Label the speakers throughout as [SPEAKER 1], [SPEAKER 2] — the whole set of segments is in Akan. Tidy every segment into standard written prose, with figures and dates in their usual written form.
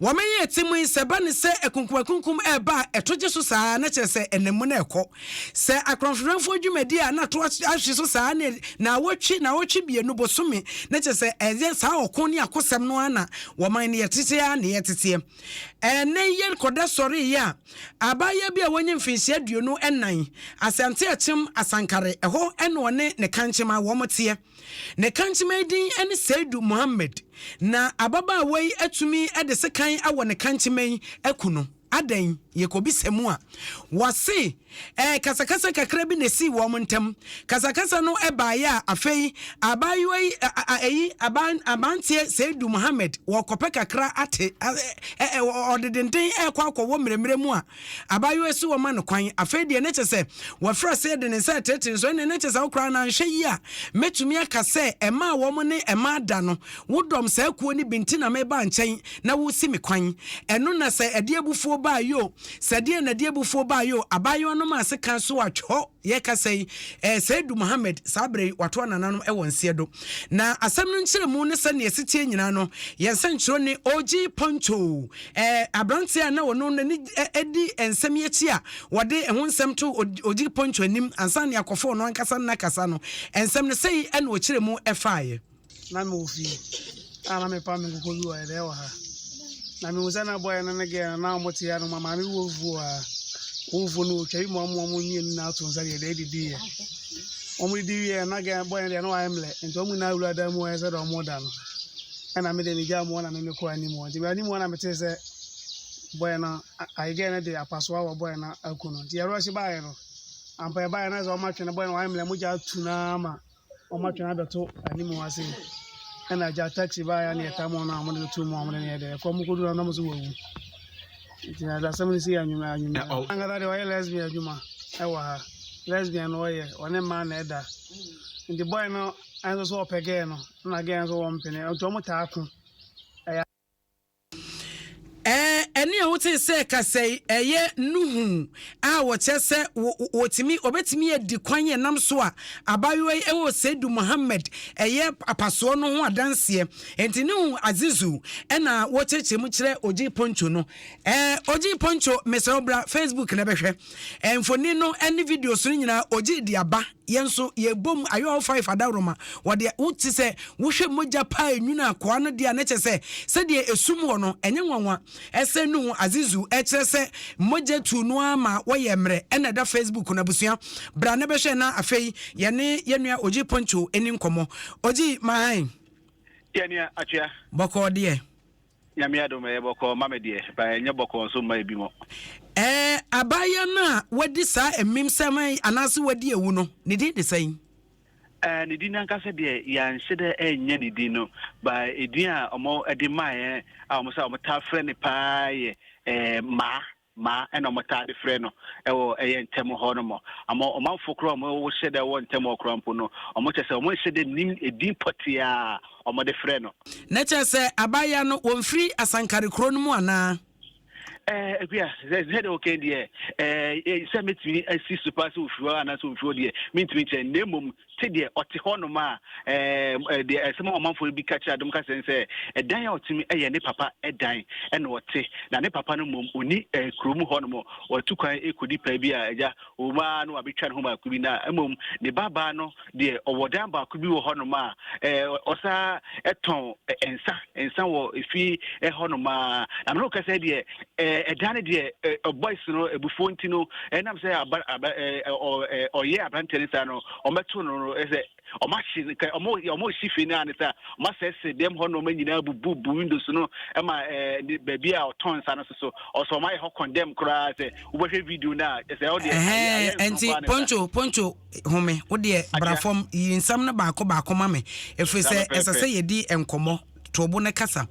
[SPEAKER 1] Wɔn yi ɛte mu yi, sɛ ɛba ne sɛ akunkumakunkum ɛreba a, ɛto gye so saa na kyerɛ sɛ ɛnam mu na ɛkɔ. Sɛ akorɔmfrɛmfoɔ dwumadi a na to ahwe so saa ne naawɔtwe, naawɔtwe mmienu, bosome, na kyerɛ sɛ ɛyɛ saa ɔko ne akosɛm no ara na wɔman no yɛteteɛ ara na yɛteteɛ. Ɛnnɛ yi yɛkɔda sɔreeɛ a, abaayewa bi a wanya mfinhyia 24, Asante Akyem Asankare, ɛhɔ na ɔne ne kankyema wɔn teɛ. Ne kankyema yi din ne Seidu Mohammed. Na ababaawa yi atumi de sekan awɔ ne kankyema yi aku no. Adɛn? Yɛkɔbisa mu a, wɔse ɛɛ kasakasa kakra bi na esii wɔn ntam. Kasakasa no baeɛ a, afei abaayewa yi, ɛyi, abanteɛ Seidu Mohammed, wɔkɔpɛ kakra ate, ɔde denden ɛrekɔ akɔwɔ mmerɛmmerɛ mu a, Abaayewa yi so wɔma no kwan. Afei deɛ na kyerɛ sɛ wafiri aseɛ de ne nsa retenetene so. Ɛnneɛ na kyerɛ sɛ wo koraa no anhwɛ yie a, mɛtumi aka sɛ mmaa a wɔn ne mmaa da no, wodɔm saa kuo no bi nti na meba nkyɛn na woresi me kwan. Ɛno na sɛ ɛde abufuo baeɛ o, sɛ ɛdeɛn na ɛde abufuo baeɛ o, abaayewa no maa sekan so atwɔ. Yɛrekasa yi, eh, Seidu Mohammed, saa berɛ yi, watoa nananom wɔ nseɛ do. Na asɛm no nkyerɛmu ne sɛdeɛ ɛsi teɛ nyinaa no, yɛn sɛnkyerɛwni OG Poncho, eh, aberanteɛ a na ɔno n'ani di nsɛm yi akyi a wɔde ɛho nsɛm to OG Poncho anim ansa na yɛakɔfa ɔno ankasa no n'akasa no, nsɛm no sei na ɔkyerɛ mu faeɛ.
[SPEAKER 2] Na mewɔ fie a na mepam me nkokɔ bi wɔ ɛdɛɛ wɔ ha. Na mehu sɛ na boy no ne girl no na wɔte ha no ma maame bi wɔ fufuo wɔ ha. Wɔn fufuo no wɔtwa bi ma wɔn wɔn mmienu na ato nsa deɛ ɛdɛɛ didiiɛ. Wɔn didi wieɛ na girl boy no deɛ na wayɛ mmerɛ nti wɔn nyinaa wura dan mu hɔ sɛ deɛ wɔn da no. Ɛna me deɛ megyaa mu hɔ na me mekɔ anim hɔ. Nti me anim hɔ na metee sɛ boy no ayi girl no de apasoa wɔ boy no aku no. Nti yɛrɔhye baeɛ no ampa yɛbaeɛ na sɛ wɔn atwe no boy no wayɛ mmerɛ mogya atu no ara ma Wɔatwe no abɛto anim ha sei. Ɛna agya taxi baeɛ a na yɛtam wɔn a wɔde no too mu a wɔde no yɛ dɛ. Ɛkɔ wɔn kɔduru hɔ na wɔn nso wɔawu. Nti na asɛm no si yɛ anwummerɛ anwummerɛ. Ankasa deɛ ɔyɛ lesbian adwuma ɛwɔ ha. Lesbian na ɔyɛ, ɔne mmaa na ɛda. Nti boy no nso so ɔpɛ girl no, ɛna girl nso wɔmpene. Nti wɔn taa ko. Ɛyɛ
[SPEAKER 1] Ɛnne a wotee sɛ kasa yi, ɛyɛ Nuhu a wɔkyerɛ sɛ wɔtumi, wɔbɛtumi adi kwan a ɛnam so a abaayewa yi wɔ Seidu Mohammed ɛyɛ apasoɔ no ho adanseɛ. Enti Nuhu Azizu ɛna wɔkyerɛkyerɛ mu kyerɛ Ogye Poncho no. Ɛɛ Ogye Poncho, mesrɛ wo bra Facebook na bɛhwɛ. Mfoni no ne videos no nyinaa Ogye de aba. Yɛn nso yɛbom ayɔɔ five adaworoma. Wɔde wo te sɛ wohwɛ mogya paa enwunu akoa no deɛ a na kyerɛ sɛ sɛdeɛ esum wɔ no ɛnyɛ nwanwa. Ɛsɛ Nuhu Azizu ɛkyerɛ sɛ mogya tuu no ara ma wɔyɛ mmerɛ ɛna ɛda Facebook no abusua bra na bɛhwɛ na afei yɛne yɛn nua Ogyi Poncho ɛni nkɔmmɔ. Ogyi mahan.
[SPEAKER 3] Yɛn nua Atwea.
[SPEAKER 1] Bɔkɔɔ deɛ.
[SPEAKER 3] Nyame adom ɛyɛ bɔkɔɔ ma me deɛ but ɛnyɛ bɔkɔɔ nso mma ebi mo.
[SPEAKER 1] Ɛɛ abaayewa no a wadi saa amimsɛm yi anaase wadi awu no, ne din de sɛn?
[SPEAKER 3] Ɛɛ ne din ankasa deɛ yɛanhyɛ dɛ ɛnyɛ ne din no but edin a wɔde maa yɛn a wɔn sɛ wɔtaa frɛ no paa yɛ ɛɛ Maa. Maa ɛna ɔmo taa de frɛ no ɛwɔ ɛyɛ ntɛm hɔ nom. Ɔmo ɔmanfoɔ koraa ɔmo hyɛ dɛ wɔ ntɛm hɔ koraa mpo no, ɔmo kyerɛ sɛ ɔmo nhyɛ dɛ nnim edin pɔtee a ɔmo de frɛ no.
[SPEAKER 1] Na kyerɛ sɛ abaayewa no wɔnfiri Asankare kuro no mu anaa?
[SPEAKER 3] Ɛɛ Akua, sɛ sɛdeɛ woka yi deɛ, ɛɛ sɛ mɛtumi asi so paa sɛ ɔfiri hɔ anaasɛ ɔmfiri hɔ deɛ, mentumi nkyerɛ. Na mmom te deɛ ɔte hɔnom a, ɛɛ, deɛ ɛsɛm a ɔmanfoɔ bi ka kyerɛ Adom Kaseɛ ne sɛ, ɛdan a ɔte mu yɛ ne papa dan na ɔte, na ne papa no mmom ɔnni ɛɛ kurom hɔnom, watu kwan rekɔdi paa bi a agya ɔwɔ mu ara na wabɛtwa ne ho baako bi, na mmom ne babaa no deɛ ɔwɔ dan baako bi wɔ hɔnom a ɛɛ ɔsa tɔn nsa nsa wɔ efi hɔnom a, na mene wo kasa deɛ ɛdan no deɛ boys no abufuo nti no ɛnam sɛ aba aba ɔyɛ aberanteɛ no saa no ɔmɛto no no ɛsɛ ɔmahye nka ɔmo ɔmo hye fie no a ne sɛ ɔmasɛsɛ dɛm hɔ nneɛma nyinaa bubu bu windows no ɛma ɛɛ baabi a ɔtɔn nsa no soso ɔsɛ ɔmo ayɛ hɔ condemn koraa sɛ wobɛhwɛ video no a ɛsɛ ɔdeɛ
[SPEAKER 1] ayɛ nti poncho poncho home wodeɛ bra fam yi nsɛm no baako baako ma me ɛfiri sɛ ɛsɛ sɛ yɛdi nkɔmmɔ tobo no kasa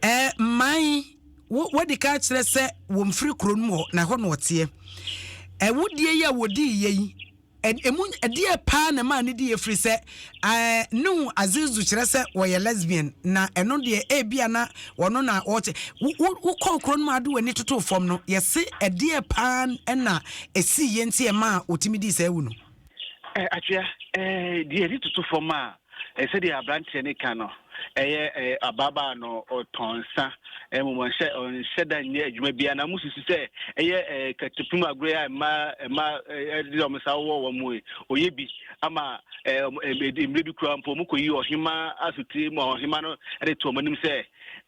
[SPEAKER 1] ɛɛ mman Wo, wadi kan akyerɛ sɛ wɔmfiri kuro no mu hɔ, na ɛhɔ na ɔteɛ. Awudie yi a wɔdiiɛ yi, ɛmu ɛdeɛ paa na ɛmaa ne diiɛ firi sɛ ɛɛ Nuhu Azizu kyerɛ sɛ wɔyɛ lesbian, na ɛno deɛ ebia na wɔno na wɔkyɛ. Wo, wo, wokɔɔ kuro no mu ade w'ani totoo fam no, yɛse ɛdeɛ paa na ɛsiiɛ nti ɛmaa wɔtumi dii saa awu no?
[SPEAKER 3] Atwea, deɛ yɛde toto fam a, sɛdeɛ aberanteɛ no ka no, Ɛyɛ ababaa no ɔtɔn nsa, mmom ɔnhyɛ ɔnhyɛ da nyɛ adwuma biara, na wɔsusu sɛ ɛyɛ katapim agorɔ yi a mmaa mmaa de wɔn nsa wɔ wɔn mu yi, ɔyɛ bi ama mmerɛ bi koraa mpo wɔkɔyi ɔhema asotire ma ɔhema no de to wɔn anim sɛ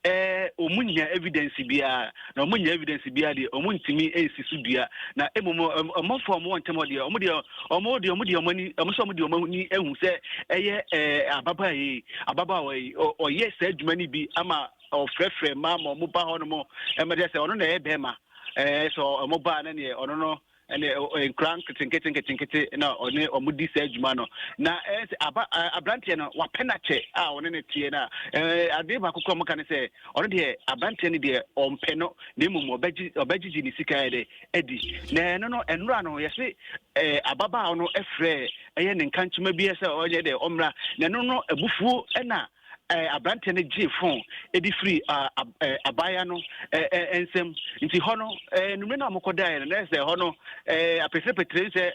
[SPEAKER 3] Ɛɛ, wɔn nnya evidence biara, na wɔn nnya evidence biara deɛ, wɔn ntumi nsi so dua. Na mmom ɔmanfoɔ a wɔwɔ ntam hɔ deɛ, wɔn deɛ, wɔn deɛ, wɔn deɛ wɔn ani, wɔn sɛ wɔn deɛ wɔn ani ahu sɛ ɛyɛ ɛɛ ababaa yi, ababaawa yi, ɔyɛ saa adwuma no bi ama ɔfrɛfrɛ mmaa ma wɔn ba hɔ nom, ɛma deɛ sɛ ɔno na ɛyɛ bɛrima, ɛɛ sɛ wɔn ba na neɛ ɔno no ɛne nkura nketenkete nketenkete na ɔne wɔn di saa adwuma no. Na ɛyɛ sɛ aba aberanteɛ no wapɛ n'akyɛ a ɔne ne teɛ na ɛɛ adeɛ baako kora wɔn ka ne sɛ ɔno deɛ aberanteɛ no deɛ ɔmpɛ no na mmom ɔbɛgye ɔbɛgyegye ne sika yɛ dɛ adi. Na ɛno no nnora no yɛse ɛɛ ababaawa no ɛfrɛ ɛyɛ ne nkankyema bi sɛ ɔnyɛ dɛ ɔmmra, na ɛno no abufuo ɛna aberanteɛ no gyee fon de firi abaayewa no nsam. Nti hɔ no, anwummerɛ no a wɔkɔdaeɛ no, na ɛsɛ hɔ no apeterepetere sɛ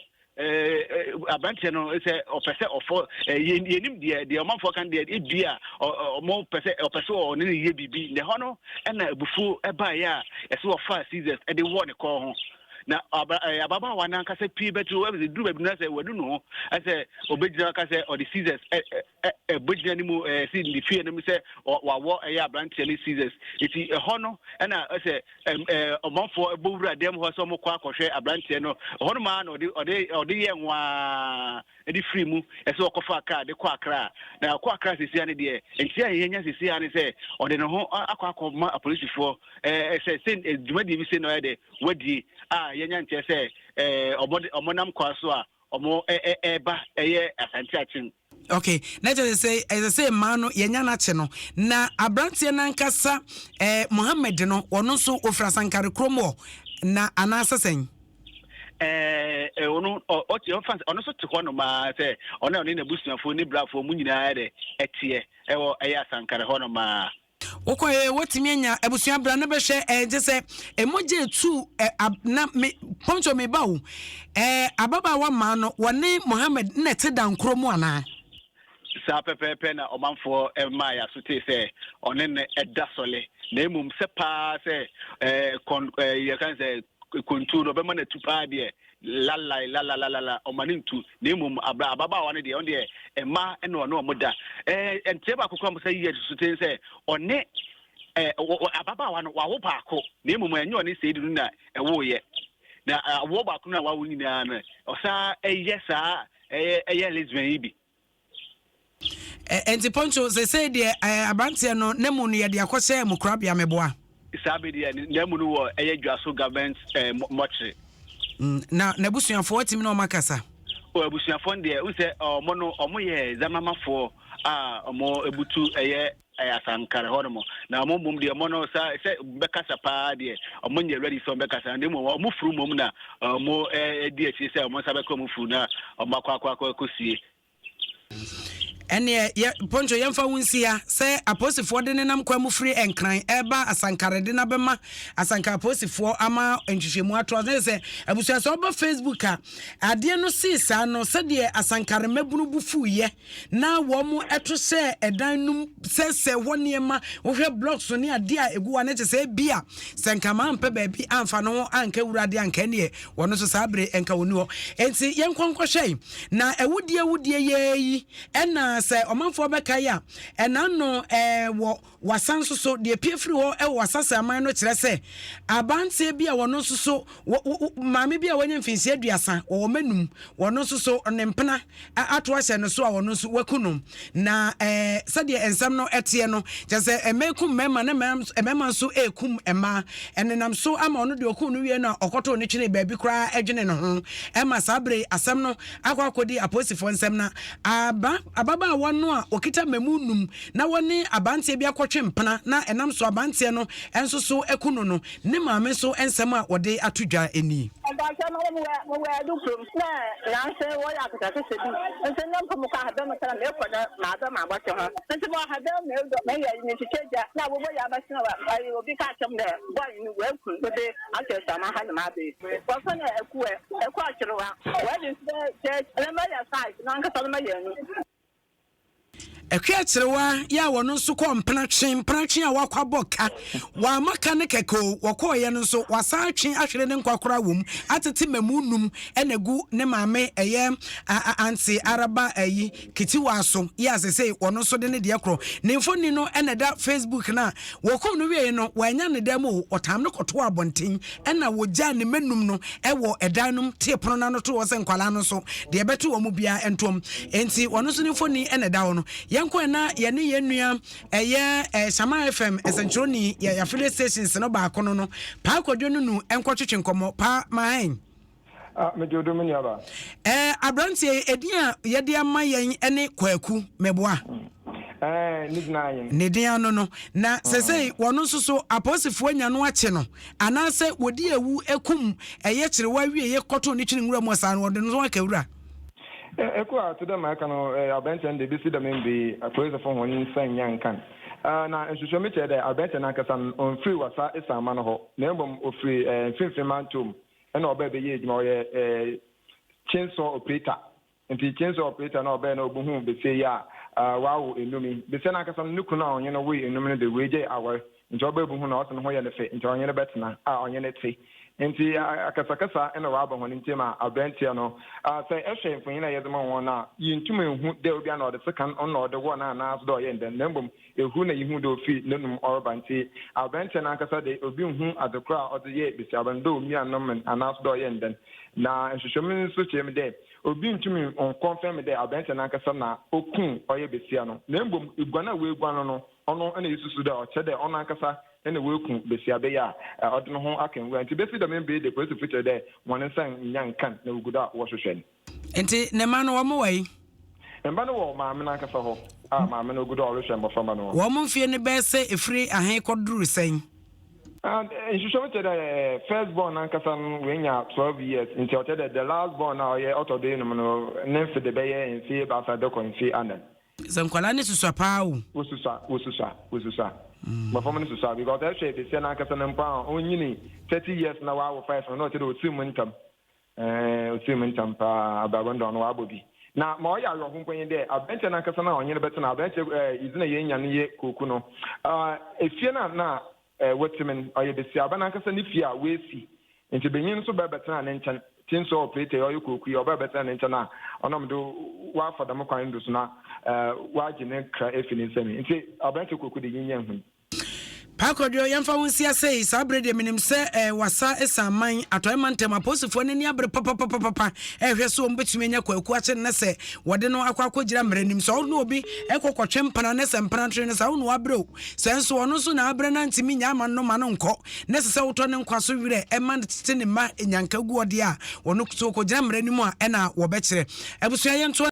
[SPEAKER 3] aberanteɛ no sɛ ɔpɛ sɛ ɔfɔ yɛnim deɛ deɛ ɔmanfoɔ kan deɛ ebi a ɔmo pɛ sɛ ɔpɛ sɛ ɔne ne yɛ biribi. Na ɛhɔ no ɛna abufuo ɛbaeɛ a ɛsɛ wɔfa scissors ɛde wɔ ne kɔn ho. Na ababaawa no ankasa pii bɛtiri ɛsɛ duru baabi no sɛ wadu ne ho ɛsɛ ɔbɛgyina aka sɛ ɔde scissors ɛbɛgyina ne mu ɛsi ne fie no mu sɛ wawɔ ɛyɛ aberanteɛ ne scissors. Eti ɛhɔ no ɛna ɛsɛ ɔmanfoɔ ɛbɔ wura dɛm hɔ sɛ ɔmo kɔ akɔhwɛ aberanteɛ no. Ɛhɔ no maa na ɔde ɔde ɔde yɛ nwaa ɛde firi mu ɛsɛ ɔkɔfa kaa de kɔ Akra. Na ɔkɔ Akra sisia no deɛ nti a yɛnya sisia ne sɛ ɔde ne ho akɔ akɔma apolisifoɔ ɛɛ sɛ dwumadie bi se na ɔyɛ de wadie a yɛnya nteɛ sɛ ɛɛ ɔmo ɔmo nam kwa so a ɔmo ɛɛba ɛyɛ Asante Akyem.
[SPEAKER 1] Okay, na kyerɛ sɛ ɛsɛ sɛ mmaa no yɛnya no akye no. Na aberanteɛ no ankasa Mohammed no, ɔno nso ofiri Asankare kurom hɔ na anaasɛ sɛn?
[SPEAKER 3] Ɛɛ ɔno ɔte ɔfa ɔno nso te hɔ nom a sɛ ɔno ɔne n'abusuafoɔ ne brafoɔ mu nyinaa de ɛteɛ ɛwɔ ɛyɛ Asankare hɔ nom a.
[SPEAKER 1] Wokɔɛ wɔtumi anya abusua bra no bɛhwɛ gye sɛ ɛmogya etu na me pɔntɔ me ba o ababaawa maa no wɔne Mohammed na ɛte dankoro mu anaa?
[SPEAKER 3] Saa pɛpɛɛpɛ na ɔmanfoɔ maa yɛaso tee sɛ ɔne no ɛda sɔle, na mmom sɛ paa sɛ kɔn yɛka sɛ kontu no ɔbɛma no atu paa deɛ, lalai lalalalala ɔma no ntu. Na mmom abra ababaawa no deɛ, ɔno deɛ mmaa ɛna ɔne ɔmo da. Nteɛ baako koraa mo sɛ yɛ soso sɛ ɔne ababaawa no wawo baako, na mmom ɛnyɛ ɔne Seidu no na ɛwoyɛ. Na awoɔ baako no a wawo nyinaa no ɔsaa ɛyɛ saa ɛyɛ lesbian yi bi.
[SPEAKER 1] Nti Poncho, sɛsɛi deɛ aberanteɛ no na mu no yɛde akɔhyɛ mukorabea meboa?
[SPEAKER 3] Saa bɛ deɛ na mu no wɔ ɛyɛ Dwaso government mɔkyere.
[SPEAKER 1] Na n'abusuafoɔ atumi na ɔmo akasa?
[SPEAKER 3] O, abusuafoɔ no deɛ n sɛ ɔmo no ɔmo yɛ Zamamafoɔ a ɔmo ebutu ɛyɛ Asankare hɔ nom. Na ɔmo mmom deɛ ɔmo no sa sɛ bɛkasa paa deɛ, ɔmo nyɛ ready sɛ ɔmo bɛkasa, na mmom ɔmo furu mmom na ɔmo ɛdi akyire sɛ ɔmo nsa bɛka ɔmo furu na ɔmo akɔ akɔ akɔ akɔsie.
[SPEAKER 1] Ɛneɛ yɛ Poncho, yɛmfa wo nsia sɛ apolisifoɔ de nenam kwan mu firi Nkran ɛreba Asankare de no abɛma Asankare apolisifoɔ ama nhwehwɛmu atoa so. Ne sɛ abusua, sɛ ɔba Facebook a, adeɛ no sii saa no sɛdeɛ Asankare mmabunu bu fuiɛ na wɔn ɛto hyɛ ɛdan no mu sɛsɛ hɔ nneɛma, wohwɛ blocks ne adeɛ a ɛgu hɔ ne kyɛ sɛ ebi a sɛ nka maa mpɛ baabi amfa no ho anka wura adeɛ anka ɛneɛ wɔn nso saa bere nka wɔn ni hɔ. Nti yɛnkɔ nkɔhwɛ na awudie awudie yɛ yi ɛna sɛ ɔmanfoɔ bɛka yi a ɛna no wɔ Wasa nso so deɛ pie firi hɔ ɛwɔ Wasase aman no kyerɛ sɛ abanteɛ bi a wɔn nso so maame bi a wɔnyɛ mfinhyia 30 wɔwɔ mɛnum, wɔn nso so ne mpena ato ahyɛ no so a wɔn nso waku no. Na sɛdeɛ nsɛm no ɛteɛ no kyerɛ sɛ mmaa kum mmarima na mmarima nso ɛrekum mmaa, ɛnenam so ama ɔno deɛ ɔkum no wie no a ɔkɔtoo ne twene baabi koraa ɛdwene ne ho ɛma saa bere asɛm no akɔ akɔdi apolisifoɔ nsɛm. Na aba ababaawa no a ɔkita mmamu num na wɔne abanteɛ bi akɔtwe mpena na ɛnam so abanteɛ no nso so aku no no, ne maame nso nsɛm a wɔde ato dwa ni.
[SPEAKER 4] Mpakyɛ no mowɔ Adukurom na nanse wɔyɛ akasakasa bi nti na mpo mokɔ ahaban mu sɛ mekɔ na maaba mabɔte ho nti mowɔ ahaban mu medɔ meyɛ metwitwa gya na wɔbɔ yɛ abɛsena wa ayi obi ka kyɛm dɛ bɔy no wɔaku no de akyɛ sɛ ama ha no maaba yi wɔfɛ no akuɛ ɛkɔ akyerewa wɔadi nso dɛ kyɛ na mɛyɛ five na ankasa no mɛyɛ nu.
[SPEAKER 1] Akua Kyerewa yɛ a wɔno nso kɔɔ mpena twe mpena twe a wakɔ abɔ ka. Wamma ka no kɛkɛ o, wɔkɔɔeɛ no nso wasan atwe ahwere ne nkwa koraa wɔ mu atete mmamu num na agu ne maame ɛyɛ Auntie Araba ayi Kitiwa so yɛ a sesei wɔno nso de ne deɛ korɔ. Ne mfoni no na ɛda Facebook no a wɔkum no wieeɛ no wannya ne dan mu o, wɔtam no kɔtoo abɔnten Ɛnna wɔgyaa ne mma num no wɔ ɛdan no mu tee pono no ano too hɔ sɛ nkwadaa no nso, deɛ ɛbɛto wɔn mu biara ntoam. Enti wɔn nso ne mfoni na ɛda hɔ no. Yɛnkɔ ɛ na yɛne yɛn nua ɛyɛ ɛ Shama FM nsɛnkyerɛwni yɛ affiliate stations no baako no no, Paa Kwadwo Nunu nkɔtwetwe nkɔmmɔ. Paa, Mahan.
[SPEAKER 5] Ah, megye wo do me nuaba.
[SPEAKER 1] Eh, aberanteɛ yi, edin a yɛde ama yɛn ne Kwaku, meboa?
[SPEAKER 5] Eh, ne din ayen.
[SPEAKER 1] Ne din ano no. Na sɛsɛi wɔn nso so, apolisifoɔ anya no akye no, anaasɛ wɔdi awu kum ɛyɛ kyerewa awieɛ kɔtoo ne twene nwura mu ɔsaa no, wɔde no nso aka wura.
[SPEAKER 5] Eh, eko a, tse dɛ ma eka no, eh, aberanteɛ no de, besi dɛm mber yi, apolisifo hɔn nsa nnya nnka no. Eh, na nhwehwɛmu kyerɛ dɛ aberanteɛ no ankasa no, ɔmmfir Wassa Esaama no hɔ, na mbom ofir eh, Mfinfin Mantɔw mu. Ɛna ɔbɛɛ bɛyɛɛ edwuma, ɔyɛ chainsaw operator. Ntsi chainsaw operator no a ɔbɛɛ na obohun basia yi a ɔawo enum yi. Basia no ankasa no, no kun a ɔnye no woe enum no de, oegyae awar. Ntsi ɔbɛɛ bohun no a, ɔse no ho yɛ no fɛ, ntsi ɔnye no bɛtsena a ɔnye no tse. Ntsi akasakasa na ɔaba hɔn ntamu a aberantsɛ no, sɛ ehwɛ mfonyin a yɛdze ma hɔn no a, yenntum nnhu dɛ obi a nna ɔdze sekan ɔno na ɔdze wɔɔ no anaa so dɛ ɔyɛɛ no dɛn, na mbom Ehu na yehu dɛ ofi n'anomu ɔreba ntsi, aberantsɛ no ankasa de, obi nnhu adze kor a ɔdze yɛɛ basiaba no, dɛ omia no men anaaso dɛ ɔyɛɛ no dɛn. Na nhwehwɛmu no so kyerɛ mu dɛ, obi nntum nnkɔnfɛm dɛ aberantsɛ no ankasa na okum ɔyɛ basia no, na mbom eguan a oeguan no no, ɔno na yesusu dɛ ɔkyerɛ dɛ ɔno ankasa na oeku basiaba yi a ɔdze no ho aka nwura. Ntsi besi dɛm mber yi de, polisifo kyerɛ dɛ hɔn nsa nnya nnka no na wogu do a wɔrohwehwɛ no.
[SPEAKER 1] Nti ne mma no wɔn wɔ he?
[SPEAKER 5] Mma no wɔ maame no ankasa hɔ a maame no gu do a ɔrehwɛ mboframba no.
[SPEAKER 1] Wɔn mfeɛ no bɛyɛ sɛ ɛfiri ahe kɔduru sɛn?
[SPEAKER 5] Nhwehwɛmu kyerɛ dɛ first born no ankasa no oenya 12 years ntsi ɔkyerɛ dɛ the last born a ɔyɛ ɔtɔ do enum no ne mfe de bɛyɛ mfe ebiasa de kɔ mfe anan.
[SPEAKER 1] Sɛ nkwadaa no susua paa o.
[SPEAKER 5] Wosusua, wosusua, wosusua. Mboframba no susua because ehwɛ basia no ankasa no mpo a onnyinii 30 years na ɔawo five no na ɔkyerɛ dɛ otsir mu ntsɛm. Ɛɛ, otsii mu ntsɛm paa, abrabɔ no do ɔno ɔabɔ bi. Na ma ɔyɛ awerɛhow mpo nye dɛ, aberantsɛ nankasa no a ɔnye no bɛtsena, aberantsɛ ɛɛ idzi na yeenya no yɛ Koku no, ɛɛ efie no a nna wɔtse mu no, ɔyɛ basiaba nankasa ne fie a oesi. Ntsi banyin no so baa bɛtsenaa ne nkyɛn, Tinso operator yi a ɔyɛ Koku yi, ɔbaa bɛtsenaa ne nkyɛn a ɔnam do ɔafa dɛm kwan no do so na ɛɛ ɔagye ne kra efi ne nsamu. Ntsi aberantsɛ Koku de, nyia nnhu no.
[SPEAKER 1] Paa Kwadwo, yɛmfa wo nsi ase yi. Saa bere deɛ menim sɛ eh, wasa esan man, atɔe mantam apolisifoɔ no ani abere papapapapa ɛrehwɛ sɛ wɔn bɛtumi anya Kwaku akye no na sɛ wɔde no akɔ akɔgyina mmara anim. Sɛ ɔne obi ɛkɔ kɔtwe mpena na sɛ mpena twere no saa wo na wabrɛ o. Sɛ nso ɔno nso na abrɛ no antumi nya ama no ma no nkɔ na ɛsɛ sɛ wotɔ ne nkwa so werɛ ɛma no tete ne mma nyanka gu ɔdeɛ a wɔno so kɔgyina mmara anim a ɛna wɔbɛkyerɛ. Abusua yɛntoa.